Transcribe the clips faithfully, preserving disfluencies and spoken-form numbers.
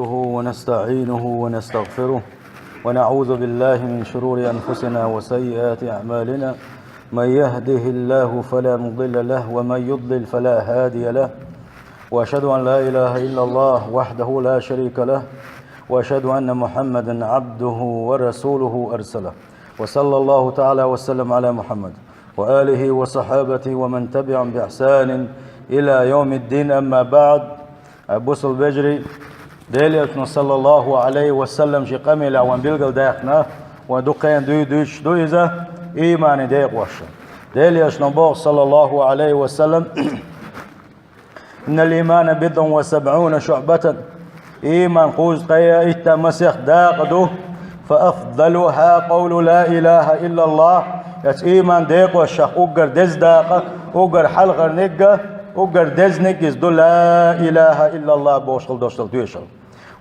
نحمده ونستعينه ونستغفره، ونعوذ بالله من شرور أنفسنا وسيئات أعمالنا. من يهده الله فلا مضل له، ومن يضلل فلا هادي له. وأشهد أن لا إله إلا الله وحده لا شريك له، وأشهد أن محمدا عبده ورسوله أرسله. وصلى الله تعالى وسلم على محمد وآله وصحابته ومن تبعهم بإحسان إلى يوم الدين. أما بعد. Ай, бусалба вежарий, Делан Элчано, саллаллаху Ӏалайхи ва саллам, ший къамелехь вайна билгалдаьккхина, вай дукха хан дуй-, дуьйцуш ду иза, ийманан декъош. Делан Элчано боху, саллаллаху Ӏалайхи ва саллам: «إن الإيمان بضع وسبعون شعبة». Ийман кхузткъе итт а масех дакъа ду. «فأفضلها قول لا إله إلا الله». Эцу ийман декъошах уггар деза дакъа, уггар хьалхарниг а, уггар дезниг иза ду «لا إله إلا الله» бохуш хила долуш долу тоьшалла.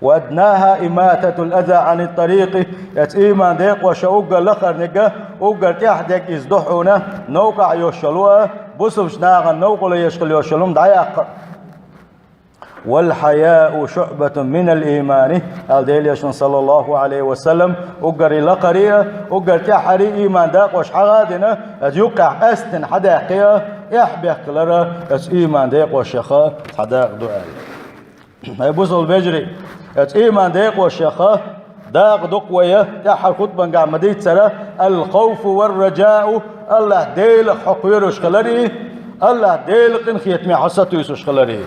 «وأدناها إماطة الأذى عن الطريق». Эцу ийман декъошах уггар лакхарниг а, уггар тӀаьхьа дерг иза ду хьуна, новкъахь йолуш йолу а, бусалба нахана новкъарло еш хила йолуш йолу хӀума дӀаяккха. «والحياء شعبة من الإيمان», аьлла Делан Элчано, саллаллаху Ӏалайхи ва саллам, уггар и лакхаре а, уггар тӀаьххьаре а ийман декъош хьагӀ а дина, иза юккъехь къаьсттина хьадаьккхи а, эхь бехкалара, иза ийман декъошах цхьа дакъа ду аьлла. Ай, бусалба вежарий, иза ийман декъошах дакъа ду-кх вай тӀаьххьара хутбангахь ма-дийццара: «الخوف والرجاء», АллахӀ Делах хьо кхоьруш хиларе, АллахӀ Делан къинхетаме хьо сатуьйсуш хиларе.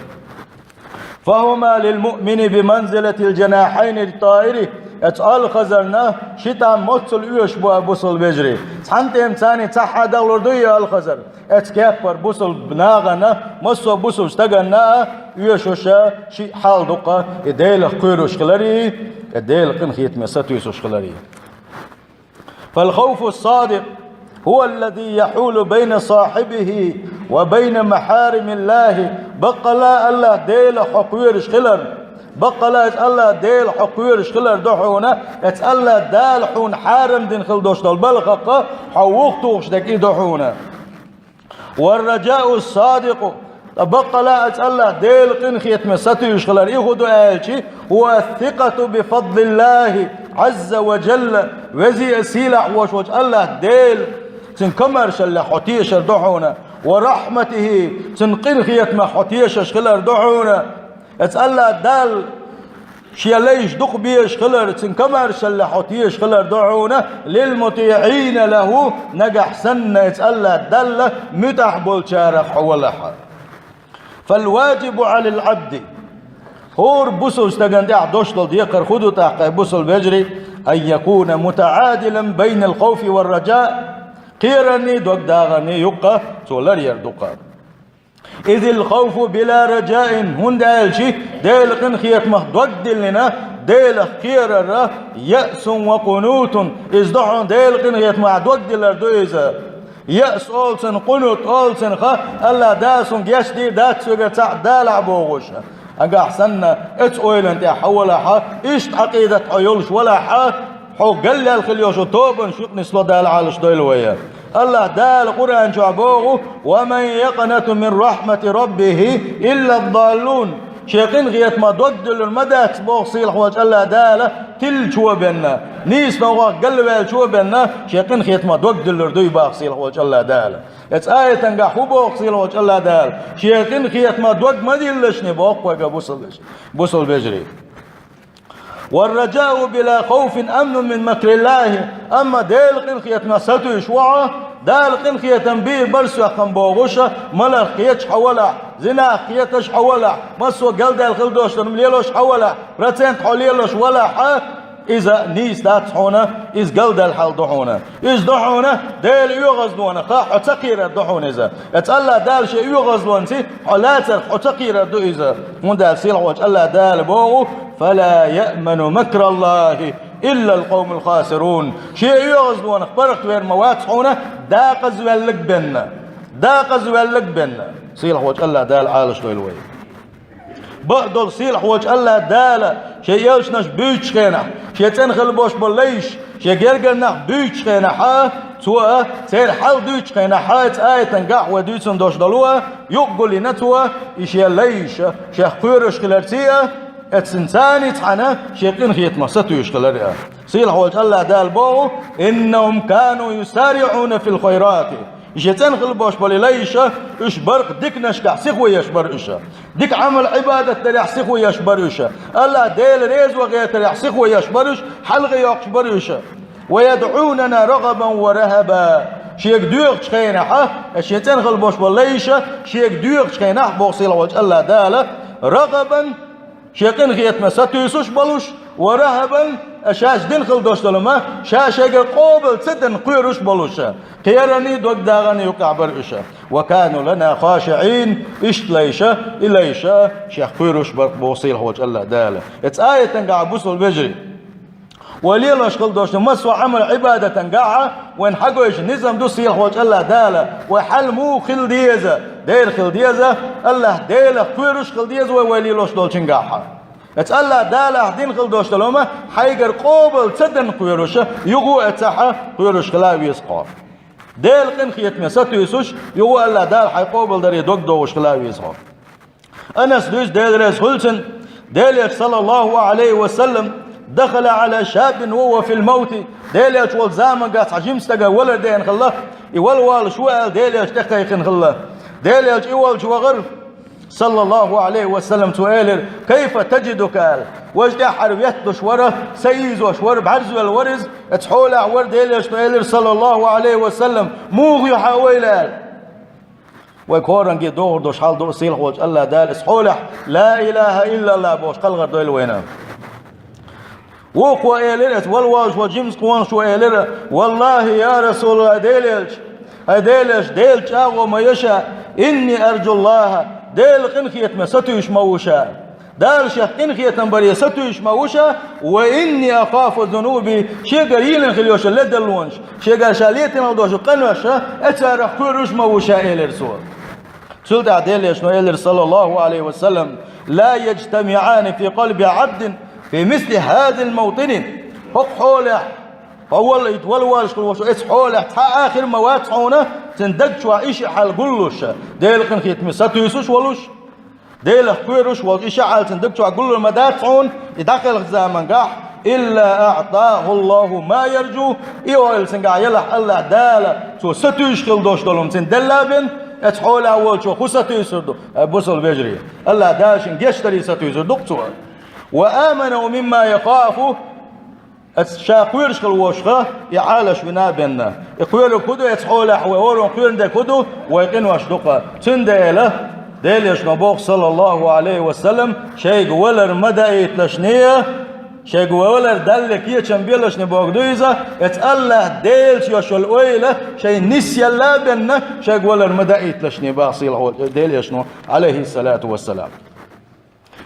«فهما للمؤمن بمنزلة الجناحين للطائر». Эцу алхазарна ши тӀам моццул оьшуш бу, ай, бусалба вежарий. Цхьана тӀеман царний цхьаъ а дахлур дуй и алхазар? Эцу кеппара бусалба нахана, массо а бусалба стаганна а оьшуш ши хьал ду-кх, и Делах кхоьруш хиларе, и Делан къинхетаме сатуьйсуш хиларе. «فالخوف الصادق هو الذي يحول بين صاحبه وبين محارم الله». Баккъала АллахӀ Делах хьо кхоьруш хилар, баккъала иза АллахӀ Делах хьо кхоьруш хилар ду хьуна, эцу АллахӀ Дала хьуна хьарам дина хила долуш долу балхах хьо вухатухуш дерг и ду хьуна. «والرجاء الصادق», ткъа баккъала а иза АллахӀ Делан къинхетаме сатуьйсуш хилар и хӀун ду аьлча: «هو الثقة بفضل الله عز وجل», веза а сийлахь а волуш волчу АллахӀ Делан, цуьнан комаьршаллех хьо тешар ду хьуна, «ورحمته», цуьнан къинхетамах хьо тешаш хилар ду хьуна. Эцу АллахӀ Далла шен лайш дукха безаш хилар, цуьнан комаьршаллех хьо тешаш хилар ду хьуна, «للمطيعين له», нагахь санна эцу АллахӀ Далла муьтӀахь болчарах хьо валахь. «فالواجب على العبد», хӀора бусалба стагана тӀехь долуш долу декхар хӀун ду тӀаккха, ай, бусалба вежарий? «أن يكون متعادلا بين الخوف والرجاء», кхерарний, дог дагӀарний юккъе цо ларъяр ду-кх. «إذ الخوف بلا رجاء», хӀунда аьлча Делан къинхетамах дог диллина, Делах кхерар «يأس وقنوط», иза ду хьуна Делан къинхетамах дог диллар ду иза. Яъс олу цунах, къунут олу цунах, АллахӀ Дала суна гечдийр дац соьгара цхьаъ далахь бохуш. Нагахь санна эцу ойланна тӀехь хьо валахь, иштта Ӏакъидат хьо йолуш валахь, хьо галлел хила йолуш йолу тобанаш юкъа нисло, Дала Ӏалаш дойла вай. АллахӀ Дала Къуръан чохь боху: «ومن يقنط من رحمة ربه إلا الضالون». Шен къинхетамах дог диллур ма дац, боху сийлахь волчу АллахӀ Дала, тиллачо бен, нийса новкъахь галваьллачо бен, шен къинхетамах дог диллур дуй, боху сийлахь волчу АллахӀ Дала. Эцу аятангахь хӀун боху сийлахь волчу АллахӀ Дала? Шен къинхетамах дог ма диллалаш, боху вайга, бусалба вежарий. «والرجاء بلا خوف أمن من مكر الله». Амма Делан къинхетамах сатуьйсуш ву хьо, Дала къинхетам бийр бара соьх-м бохуш, маларх кхеташ хьо валахь, зинах кхеташ хьо валахь, массо а галдаьлла хила долуш долу хӀума лелош хьо валахь, процент хьо лелош валахь, иза нийса дац хьуна, иза галдаьлла хьал ду хьуна. Иза ду хьуна Делан оьгӀазлонах хьо ца кхерар ду хьуна иза. Эцу АллахӀ Дала шен оьгӀазлонца хьо лацарх хьо ца кхерар ду иза. ХӀунда аьлча сийлахь волчу АллахӀ Дала боху: «فلا يأمن مكر الله إلا القوم الخاسرون». Шен оьгӀазлонах паргӀатвер ма вац хьуна декъазваьлларг бен. Декъазваьлларг бен. Сийлахь волчу АллахӀ Дала Ӏалаш дойла вай. Бакъдолу сийлахь волчу АллахӀ Дала шен элчанаш буьйцучу хенахь, шен цӀена хила болуш болу лайш, шен гергара нах буьйцучу хенахь, цо а, церан хьал дуьйцучу хенахь, эцу аятангахь вай дуьйцун долуш долу а, юкъа гулйина цо, и шен лайш, шех кхоьруш хиларций а, Эццинца цхьана шен къинхетамах сатуьйсуш хилар а. Сийлахь волчу АллахӀ Дала боху: «Иннахум кану юсариӀуна фил хайрати». Шен цӀена хила болуш болу лайша, уьш баркъ диканашкахь сихо еш бара уьш. Дика Ӏамал-Ӏибадат дарехь сихо еш бара уьш. АллахӀ Дела реза ван гӀертарехь сихо еш бара уьш, хьалха йоккхуш бара уьш. «Ва ядӀунана рагӀабан ва рахӀаба». Шега доьхучу хенахь, шен цӀена хила болуш болу лайша, шега доьхучу хенахь, боху сийлахь волчу АллахӀ Дала, рагӀабан, шен къинхетамах сатуьйсуш болуш, ва рахӀабан, шаьш дина хила долуш долу ма, ша шайгара къобал ца дина кхоьруш болуш, кхерарний, дог дагӀарний юккъехь бара уьш. «Ва кану лана хашиӀин», иштта лайша, и лайша шех кхоьруш бара, боху сийлахь волчу АллахӀ Дала. Эцу аятангахь, бусалба вежарий, вай лелош хила долуш долу массо а Ӏамал-Ӏибадатангахь вайна хьагойтуш низам ду сийлахь волчу АллахӀ Дала, вай хьал муха хила деза, дера хила деза, АллахӀ Делах кхоьруш хила деза вай, вай лелош долчуьнгахь. Эцу АллахӀ Далахь дина хила долуш долу ма, хьайгара къобал ца дина кхоьруш, юха а ца хьа кхоьруш хила веза хьо. Делан къинхетамах сатуьйсуш, юха а АллахӀ Дала хьайн къобал даре дог дохуш хила веза хьо. Анас дуьйцу, Дела реза хуьлда цунна, Делан Элча, саллаллаху Ӏалайхи ва саллам, «Дахала Ӏала шаббин ва хува фил мавти», Делан Элча волчу заманахь цхьа жима стага валар деана хилла, и вала воллуш ву аьлла, Делан Элча тӀекхайкхина хилла. Делан Элча и волчу вахара, саллаллаху Ӏалайхи ва саллам, цо элира: «Кайфа таджидука?» аьлла. Важа тӀаьххьара ветталуш вара, са ийзош вара, бӀаьрзавелла вара иза, эцу хьолехь вара, Делан Элчано элира, саллаллаху Ӏалайхи ва саллам: «Муха ю хьан ойла?» аьлла. Вай коранге догӀур долуш хьал ду, сийлахь волчу АллахӀ Дала эцу хьолехь «Ла илаха иллаллах» бохуш кхалхар дойла вайна. Вукхо элира, эцу вала воллуш волчу жимачу къонахчо элира: «Валлахи, я РасулаллахӀ, Делан Элча, хӀай Делан Элча, Делан чӀагӀо ма ю ша, инни арджуллаха, Делан къинхетамах сатуьйсуш ма ву ша». Дала шех къинхетам баре сатуьйсуш ма ву ша, «ва инни ахафу зунуби», шегара йиллина хила йолуш йолу ледарлонаш, шегара ша летийна долуш йолу къинош, эцарах кхоьруш ма ву ша, элира цо. Цул тӀаьхьа Делан Элчано элира, саллаллаху Ӏалайхи ва саллам: «Ла яджтамиӀани фи къалби Ӏабдин фи мисли хазал мавтини». ХӀокху хьолехь, хьо вала, вала воллуш хила волуш, эцу хьолехь цхьа а хир ма вац хьуна, цуьнан даг чохь и ши хьал гуллуш, Делан къинхетамах сатуьйсуш волуш, Делах кхоьруш волуш, и ши хьал цуьнан даг чохь гуллур ма дац хьуна, и дӀакхелхачу заманахь, «илла аӀтахуллаху ма ярджу», и ойла цуьнгахь елахь, АллахӀ Дала цо сатуьйсуш хила долуш долу хӀума цуьнан делла а бен, эцу хьолехь волчо хӀун сатуьйсур ду, ай бусалба вежарий? АллахӀ Дала шен гечдаре сатуьйсур ду-кх цо. «Ва амана мимма яхафу», Аса ша кхоьруш хила волуш-кха, и Ӏалаш вина а бенна. И кхоьрург хӀун ду эцу хьолехь, вай хӀоранна кхоьрун дерг хӀун ду? Вай къинош ду-кха. Цундела Делан Элчано боху, саллаллаху Ӏалайхи ва саллам, шайга валар ма даийталашне, шайга валар Далла кечам белашне бохург ду иза, эцу АллахӀ Делаца йолуш йолу ойла шайн нисъелла а бенна, шайга валар ма даийталашне боху сийлахь волчу Делан Элчано, Ӏалайхиссалату вассалам.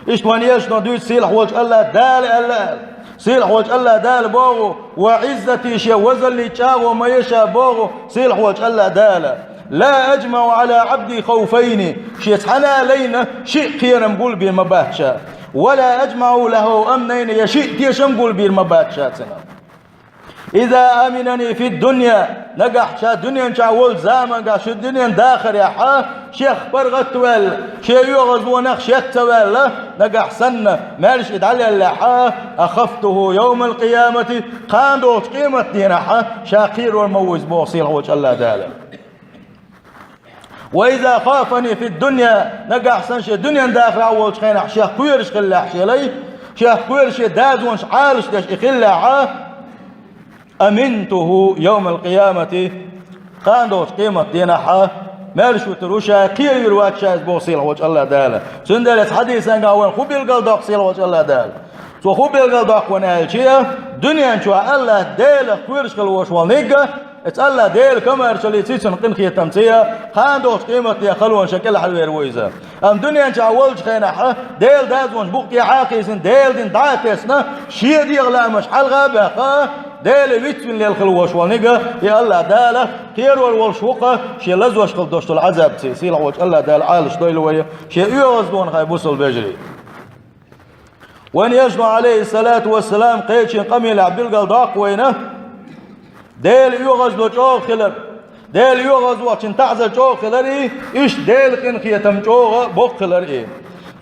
Иштта вайн Элчано дуьйцу сийлахь волчу АллахӀ Дала аьлла аьлла. Сийлахь волчу АллахӀ Дала боху: «Ва Ӏиззати», шен вазаллица чӀагӀо ма ю ша боху сийлахь волчу АллахӀ Дала. «Ла аджмаӀу Ӏала Ӏабди хавфайни», шен цхьана а лайна шиъ кхерам гулбийр ма бац ша. «Ва ла аджмаӀу лаху амнайни», я шиъ тешам гулбийр ма бац ша цуьнан. «Иза аминани фид дунья», нагахь ша дуьнен чохь волчу заманахь, шу дуьнен дахарехь, шех паргӀат а ваьлла, шен оьгӀазлонах шек ца ваьлла, нагахь санна, маьрша и дӀалеллехь, «ахафтуху йовмал къиямати», кхана долчу къематдийнахь, ша кхерор ма ву иза боху сийлахь волчу АллахӀ Дала. «Ва иза хафани фид дунья», нагахь санна шен дуьнен дахарехь волчу хенахь шех кхоьруш хиллехь шен лай, шех кхоьруш шен дозанаш Ӏалашдеш и хиллехь, «аминтуху йовмал къиямати», кхана долчу къематдийнахь, маьрша вуьтур ву ша, кхеравийр вац ша иза боху сийлахь волчу АллахӀ Дала. Цундела эцу хьадисангахь вайна хӀун билгалдоккху сийлахь волчу АллахӀ Дала? Цо хӀун билгалдоккху вайна аьлча, дуьнен чохь АллахӀ Делах кхоьруш хила волуш волу нигга, эцу АллахӀ Делан комаьршаллица, цуьнан къинхетамца, кхана долчу къематде халонаш кӀелхьарвер ву иза. Амма дуьнен чохь волчу хенахь, Делан дозанаш букъ тӀе хьакхийсина, Делан дин дӀа а тесна, шен дегӀан лаамаш хьалха а баьккха, Дела вицвина лела хила волуш волу нигга, и АллахӀ Дала кхерор волуш ву-кха шен лазош хила долуш долу Ӏазапца, сийлахь волчу АллахӀ Дала Ӏалашдойла вай, шен оьгӀазлонах, ай бусалба вежарий. Вайн Элчано, Ӏалайхиссалату вассалам, кхечийн къамелехь билгалдоккху вайна, Делан оьгӀазло чӀогӀа хилар, Делан оьгӀазлочун таӀзар чӀогӀа хилар и, иштта Делан къинхетам чӀогӀа боккха хилар и.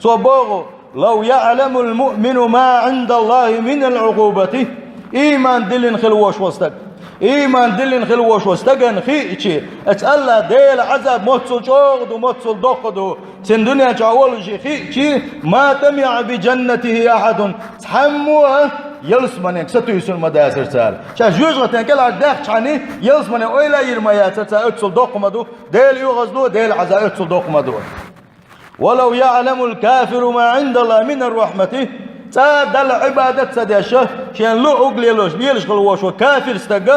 Цо боху: لو يعلم المؤمن ما عند الله من العقوبة. Ийман диллина хила вош волу стаг. Ийман диллина хила вош волу стагана хиъчи, эцу АллахӀ Делан Ӏазаб моццул чӀогӀа ду, моццул доккха ду, цуьнан дуьнен чохь волуш и хиъчи, ما طمع بجنته أحد. Цхьаммо а ялсаманега сатуьйсур ма дацара цара. Ша жоьжахатин кӀелхьара даьхча хьаний, ялсамане ойла а йийр ма яцара цара, оццул доккха ма ду, Делан оьгӀазло, Делан Ӏазаб оццул доккха ма ду. ولو يعلم الكافر ما عند الله من الرحمة. ЦӀа Далла Ӏибадат ца деш, шен луъург лелош, лелаш хила вош ву кафир стаг,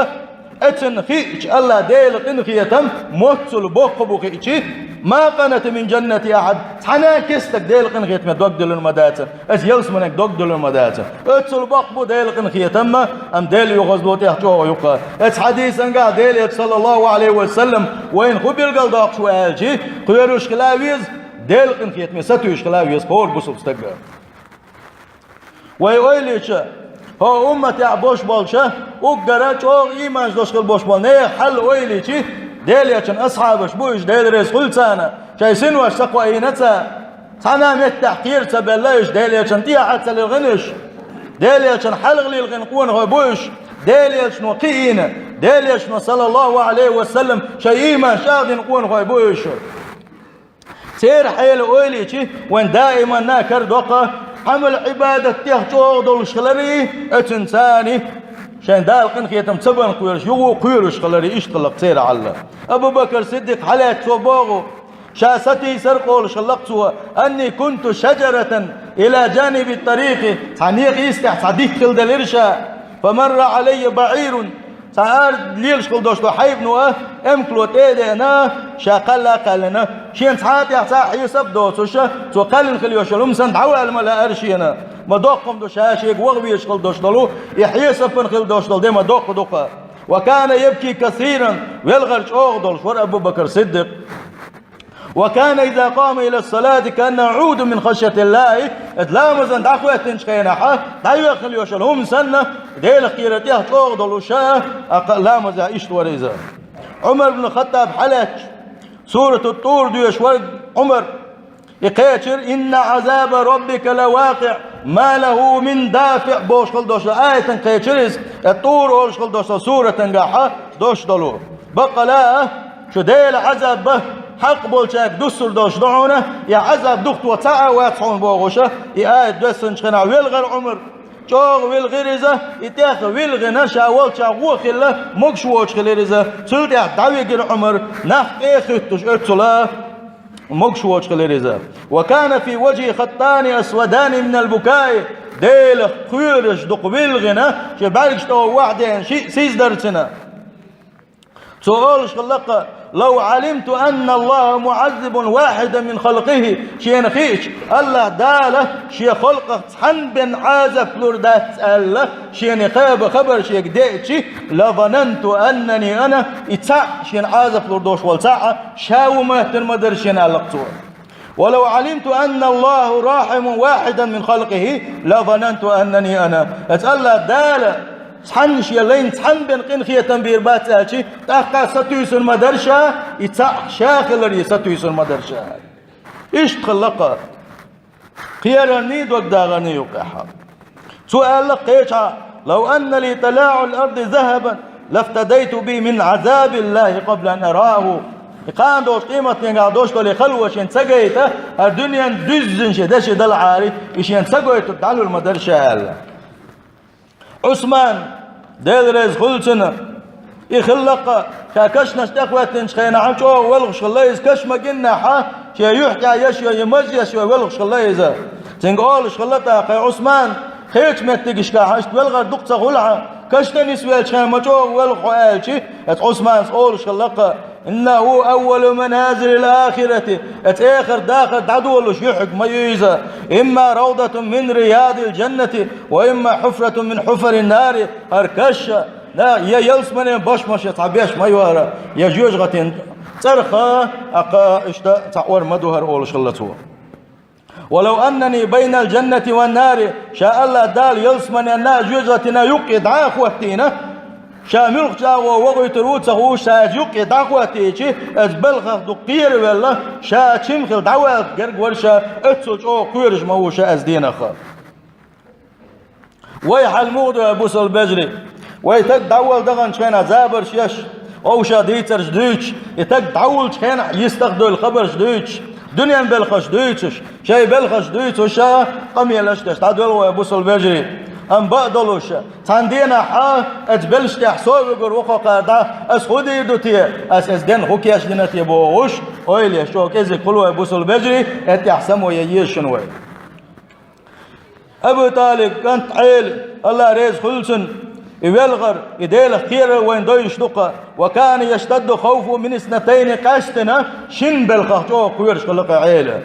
эцунна хиъча, АллахӀ Делан къинхетам моццул боккха бу хиъчи, ما قنط من جنته أحد. Цхьана а кестаг Делан къинхетаме дог диллина ма дацара, эцу ялсаманега дог диллина ма дацара. Оццул боккха бу Делан къинхетам, амма Делан оьгӀазло тӀех чӀогӀа ю-кх. Эцу хьадисангахь Делан Элчано, саллаллаху Ӏалайхи ва саллам, вайна хӀун билгал доккхуш ву аьлчи, кхоьруш хила веза, Делан къинхетаме сатуьйсуш хила веза хӀора бусалба стаг. Вай ойла йича, хӀокху умматехь болуш болчу, уггара чӀогӀа ийманаш долуш хила болуш болу нехан хьал ойла йичи, Делан Элчанан асхьабаш бу уьш, Дела реза хуьлда царна, шайн синош ца кхоийна цара. Цхьана а меттехь кхера ца белла уьш, Делан Элчанна тӀехьа ца лилхина уьш. Делан Элчанна хьалха лилхина къонахой бу уьш, Делан Элчано кхиийна, Делан Элчано, саллаллаху Ӏалайхи ва саллам, шайн ийманаш чӀагӀдина къонахой бу уьш. Церан хьеле ойла йичи, вайн даиманна а карадоккху, Ӏамал-Ӏибадат тӀех чӀогӀа долуш хиларе, оцунна царна шайн Дала къинхетам ца бан кхоьруш, юха кхоьруш хиларе, иштта хилла-кх церан хьал. Абу Бакр Сиддикъ хьалаьцча цо боху, ша сатийсар а олуш хилла-кх цо: أني كنت شجرة إلى جانب الطريق. Цхьа некъа йистехь цхьа дитт хилла делира ша. فمر علي بعير. Цхьа ара лелаш хила долуш долу хьайбано а эмкало тӀе а деана, ша кхаьлла а кхаьллина, шена цхьа а тӀехь цхьа а хьесап а доцуш, цо кхаьллина хила йолуш йолу хӀума санна дӀавала ма лаьара шена. Ма доккха хӀума ду ша шега ваха везаш хила долуш долу, и хьесапана хила долуш долу де ма доккха ду-кх. وكان يبكي كثيرا, велхар чӀогӀа долуш вара Абу Бакр Сиддикъ. وكان إذا قام إلى الصلاة كأنه يعوذ من خشية الله. Иза ламазан дӀахӀоьттинчу хенахь, дӀайоьхна йолуш йолу хӀума санна, Делах кхерар тӀех чӀогӀа долуш, а, ламазехь иштта вара иза. Ӏумар ибн Хаттаб хьалаьцча, Суратут-ТӀур доьшуш вара Ӏумар. И кхечира: إن عذاب ربك لواقع ما له من دافع бохуш хила долуш долу аятан кхечира иза, ТӀур олуш хила долуш долу суратангахь долуш долу. Баккъала а, шу Делан Ӏазаб хьакъ болчаьрга дуссур долуш ду хьуна, и Ӏазаб духуто цхьа а вац хьуна бохуша, и аят доьссинчу хенахь велхара Ӏумар. ЧӀогӀа вилхира иза, и тӀех вилхина, ша волчохь вон хилла, могуш воцуш хилира иза. Цул тӀаьхьа дӀавигира Ӏумар, нах тӀе а хӀуьттуш оьццула, могуш воцуш хилира иза. وكان في وجهه خطان أسودان من البكاء. Делах кхоьруш дукха вилхина, шен бӀаьргаш тӀе ваха деана шиъ сиз дара цуьнан. Цо олуш хилла-кх: لو علمت أن الله معذب واحدا من خلقه, шена хиъча, АллахӀ Дала шен халкъах цхьанна бен Ӏазап лур дац аьлла, шена и хаба хабар шега деъчи, لظننت أنني أنا, и цхьаъ, шена Ӏазап лур долуш волу цхьаъ, ша ву моьттур ма дара шена, аьлла-кх цо. ولو علمت أن الله راحم واحدا من خلقه لظننت أنني أنا. Эцу АллахӀ Дала цхьанна шен лайна цхьанна бен къинхетам бийр бац аьлчи, тӀаккха сатуьйсур ма дара ша, и цхьаъ ша хиларе сатуьйсур ма дара ша. Иштта хилла-кх. Кхерарний, дог дагӀарний юкъехь. Цо аьлла кхечахьа: لو أن لي طلاع الأرض ذهبا لافتديت به من عذاب الله قبل أن أراه. И кхана долчу къематденгахь долуш долу и хало шена ца гайта, хӀара дуьненна дуьззина шен деши далахьара, и шена ца гойтург дӀалур ма дара ша аьлла. Ӏусман, Дела реза хуьлда цунна, и хилла-кх, ша кешнаш тӀехӀоьттинчу хенахь чӀогӀа велхаш хилла иза, каш ма гиннехь, шен юьхь тӀехь еш йой, я маж еш йой велхаш хилла иза. Цуьнга олуш хилла тӀаккха: Ӏусман, кхечу меттигашкахь иштта велхар дукха ца хуьлу хьан, каш тӀе нисвеллачу хенахь ма чӀогӀа велха хьо аьлчи, эцу Ӏусманас олуш хилла-кх: إنه أول منازل الآخرة. Эцу эхарт дахар дӀадолуш юьхь ма ю иза. إما روضة من رياض الجنة وإما حفرة من حفر النار. ХӀара каш, да, я ялсаманин бошмаш я цхьа беш ма ю хӀара, я жоьжахатин цӀарах, аккха иштта цхьа ор ма ду хӀара, олуш хилла цо. ولو أنني بين الجنة والنار, ша АллахӀ Дала ялсаманенна а жоьжахатина а юккъе дӀа а хӀоттийна, Ша муьлхачу агӀор вохуьйтур ву ца хууш, ша иза юккъе дӀахӀоттийча, иза белхах дукха кхеравелла, ша чим хила дӀаваллалц герга вара ша, оццул чӀогӀа кхоьруш ма ву ша иза дийнахха. Вай хьал муха ду, бусалба вежарий? Вай стаг дӀаволла даханчу хенахь забарш еш, вовшах дийцарш дуьйцуш, и стаг дӀаволлучу хенахь йистах а девлла хабарш дуьйцуш, дуьненан белхаш дуьйцуш, шайн белхаш дуьйцуш, къамелаш деш дӀадоьлху вай, бусалба вежарий. Амма бакъдолуш, цхьана дийнахь а, оцу белшаш тӀехь со а вуьгур ву кху кхара дӀа, ас хӀун дийр ду те, ас иза денна хӀун кечдина те бохуш, ойла еш чӀогӀа кӀезиг хуьлу вай, бусалба вежарий, эттехь само ян еза шуна вай. Абу ТӀалиб кӀант Ӏела, АллахӀ реза хуьлда цунна, и велхар, и Делах кхерар вайна довзуш ду-кх: «Ва кана яштадду хавфуху мин иснатайни», къаьстина шина белхах чӀогӀа кхоьруш хилла-кх и Ӏела.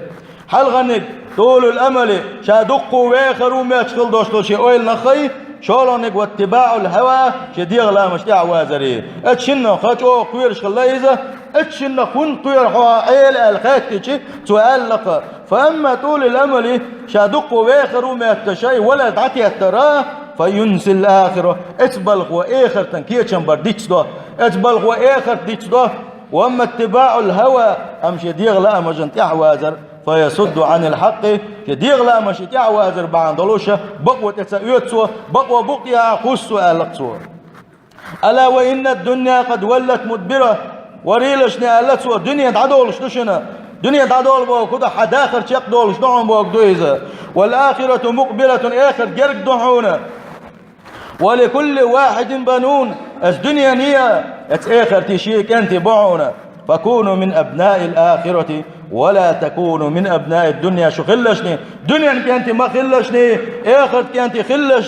Хьалхарниг, тулул амали, ша дуккха вехар ву моьттуш хилла долуш долу шен ойланах хьай, шолгӀаниг, ваттибаӀул хӀава, шен дегӀан лаамашна тӀаьхьа вазар. Оцу шиннах чӀогӀа кхоьруш хилла иза, оцу шиннах хӀунда кхоьру хьо, Ӏела, аьлла хаьттича, цо аьлла-кх: «Фа амма тулул амали», ша дуккха вехар ву моьттуш, и валар дӀатеттара, «фа юнсил ахира», оцу балхо эхартан кечам бар дицдо, оцу балхо эхарт дицдо, «ва амма иттибаӀул хӀава», амма шен дегӀан лаамашна тӀаьхьа вазар, «фа ясудду Ӏанил хьакъкъи», шен дегӀан лаамашна тӀаьхьа вазар бахьана долуша, бакъо тӀе ца оьцу цо, бакъо букъ тӀехьа кхуссу, аьлла-кх цо. «Ала ва иннад дунья къад валлат мудбира». Варийлашна, аьлла цо, дуьне дӀадолуш ду шуна. Дуьне дӀадолу бохург ду, хьан дахар чекхдолуш ду хьуна бохург ду иза. «Вал ахирату мукъбилатун», эхарт герга ду хьуна. «Ва ли кулли вахьидин банун», оцу дуьнене а, оцу эхарте шен кӀентий бу хьуна. «Факуну мин абнаил ахирати, ва ла такуну мин абнаид дунья», шу хилалаш, дуьненан кӀентий ма хилалаш, эхартан кӀентий хилалаш,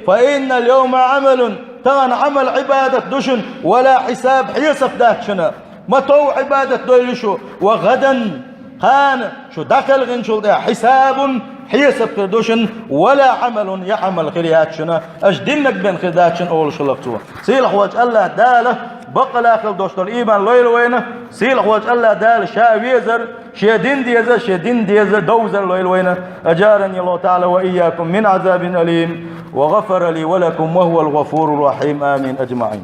«фа иннал йовма Ӏамалун», тахана Ӏамал, Ӏибадат ду шуна, «ва ла хьисаб», хьесап дац шуна, ма тов Ӏибадат дойла шу, «ва гадан», кхана, шу дӀакхелхинчул тӀаьхьа, «хьисабун», хьесап хир ду шуна, «ва ла Ӏамалун», я Ӏамал хир яц шуна, аша диннарг бен хир дац шуна, олуш хилла-кх цо. Сийлахь волчу АллахӀ Дала баккъалла хила долуш долу ийман лойла вайна, сийлахь волчу АллахӀ Дала ша везар, шен дин деза, шен дин деза довзар лойла вайна. Ажарани Аллаху таӀала ва ийякум мин Ӏазабин алим, ва гӀафара ли ва лакум, ва хӀувал гӀафуру рахьим. Амин аджмаӀин.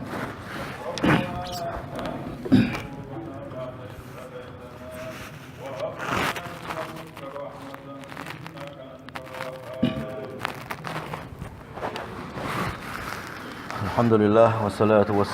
الحمد لله والصلاة والسلام